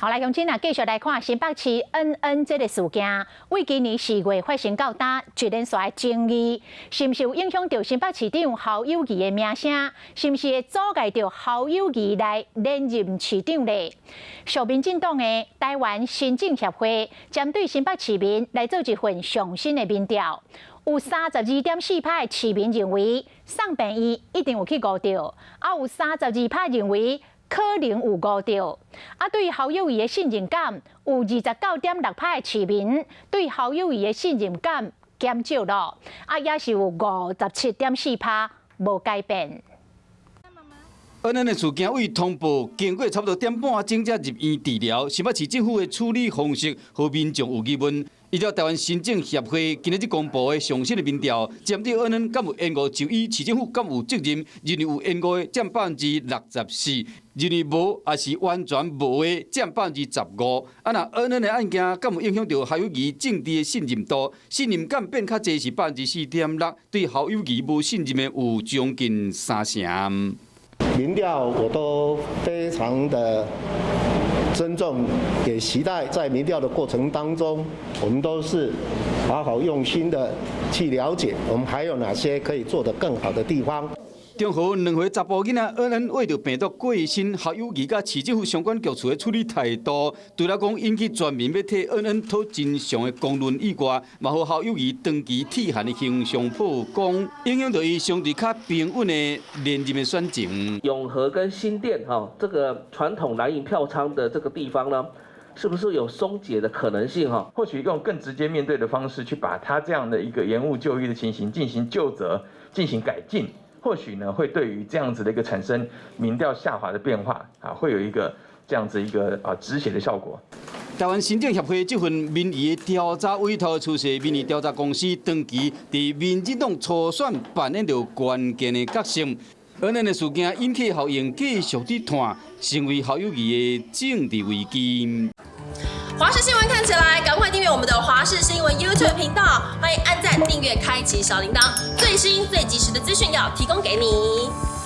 好來，鄉親啊，繼續來看新北市恩恩這个事件，為今年4月發生到今，一連串的爭議，是毋是有影響著新北市長侯友宜的名聲？是毋是會阻礙著侯友宜來連任市長咧？屬民進黨的台灣新政協會針對新北市民來做一份上新的民調，有32.4%的市民認為送病院一定有去誤著，啊有32%認為可能有誤著，啊，對侯友宜的信任感有29.6%的市民對侯友宜的信任感減少了，啊，也是有57.4%無改變。恩恩的事件為通報經過差不多點半鐘才入院治療，新北市政府的處理方式予民眾有疑問。依照台灣新政協會今日公布的上新的民調，針對恩恩敢有延誤就醫，市政府敢有責任？認為有延誤的佔64%，認為無抑是完全無的佔15%。啊，若恩恩的案件敢有影響著侯友宜政治的信任度？信任感變較濟是4.6%，對侯友宜無信任的有將近三成。民調我都非常的尊重，也期待在民調的過程當中，我們都是好好用心的去了解，我們還有哪些可以做得更好的地方。中和兩歲查埔囡仔恩恩為著病毒過身，侯友宜佮市政府相關局處的處理態度，除了講引起全民欲替恩恩討真相的公論以外，嘛予侯友宜長期鐵漢的形象曝光，影響著伊相對較平穩的連任的選情。永和跟新店哈，這個傳統藍營票倉的這個地方呢，是不是有鬆解的可能性？哈，或許用更直接面對的方式去把他這樣的一個延誤就醫的情形進行究責、進行改進。或許呢，會對於這樣子的一個產生民調下滑的變化啊，會有一個這樣子一個止血的效果。台灣新政協會這份民意的調查委託出席民意調查公司，長期佇民進黨初選扮演著關鍵的角色。恩恩的事件引起效應繼續佇拖，成為侯友宜的政治危機。華視新聞看起來，趕快訂閱我們的華視新聞 YouTube 頻道，歡迎按讚、訂閱、開啟小鈴鐺，最新最及時的資訊要提供給你。